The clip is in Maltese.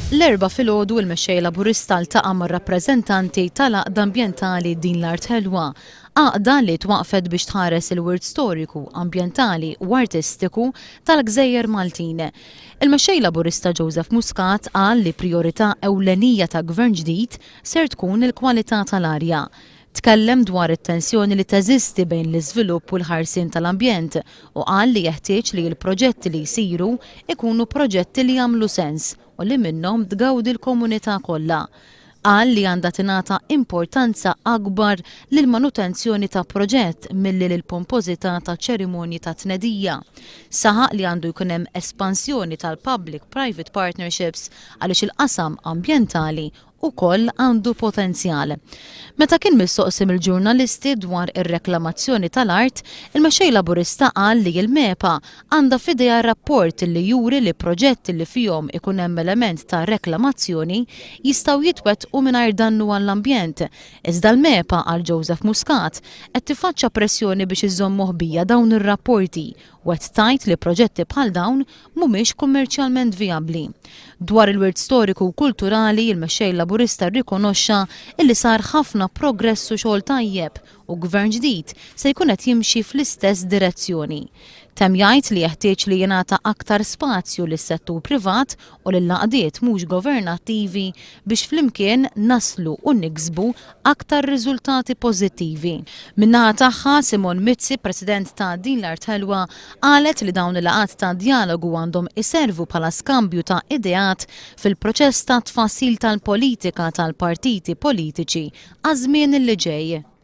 L-Erbgħa filgħodu il-Mexxej Laburista ltaqa' mar-rappreżentanti tal-Għaqda Ambjentali Din l-Art Ħelwa, għaqda li twaqqfet biex tħares il-wirt storiku, ambjentali u artistiku tal-gżejjer Maltin. Il-Mexxej Laburista Joseph Muscat qal li prijorità ewlenija ta' Gvern ġdid ser tkun il-kwalità tal-arja. Tkellem dwar it-tensjoni li teżisti bejn l-iżvilupp u l-ħarsien tal-ambjent u qal li jeħtieġ li l-proġetti li jsiru jkunu proġetti li jagħmlu sens u li minnhom tgawdi l-komunità kollha. Qal li għandha tingħata importanza akbar lill-manutenzjoni ta' proġett milli lill-pompożità ta' ċerimonji ta' tnedija. Saħaq li għandu jkun hemm espansjoni tal-public private partnerships għaliex il-qasam ambjentali ukoll għandu potenzjal. Meta kien mistoqsi mill-ġurnalisti dwar ir-reklamazzjoni tal-art, il-Mexxej Laburista qal li l-MEPA għandha f'idejha rapport li juri li proġetti li fihom ikun hemm element ta' reklamazzjoni jistgħu jitwettqu mingħajr dannu għall-ambjent. Iżda l-MEPA, qal Joseph Muscat, qed tiffaċċa pressjoni biex iżżomm moħbija dawn ir-rapporti u qed tgħid li proġetti bħal dawn mhumiex kummerċjalment vijabbli. Dwar il-wirt storiku u kulturali, il-Mexxej Laburista rrikonoxxa illi sar ħafna progress u xogħol tajjeb u Gvern ġdid se jkun qed jimxi fl-istess direzzjoni. Temm jgħid li jeħtieġ li jingħata aktar spazju lis-settur privat u lill-għaqdiet mhux governattivi biex flimkien naslu u niksbu aktar riżultati pożittivi. Min-naħa tagħha, Simone Mizzi, President ta' Din l-Art Ħelwa, qalet li dawn il-laqgħat ta' djalogu għandhom iservu bħala skambju ta' ideat fil-proċess ta' tfassil tal-politika tal-partiti politiċi għaż-żmien li ġej.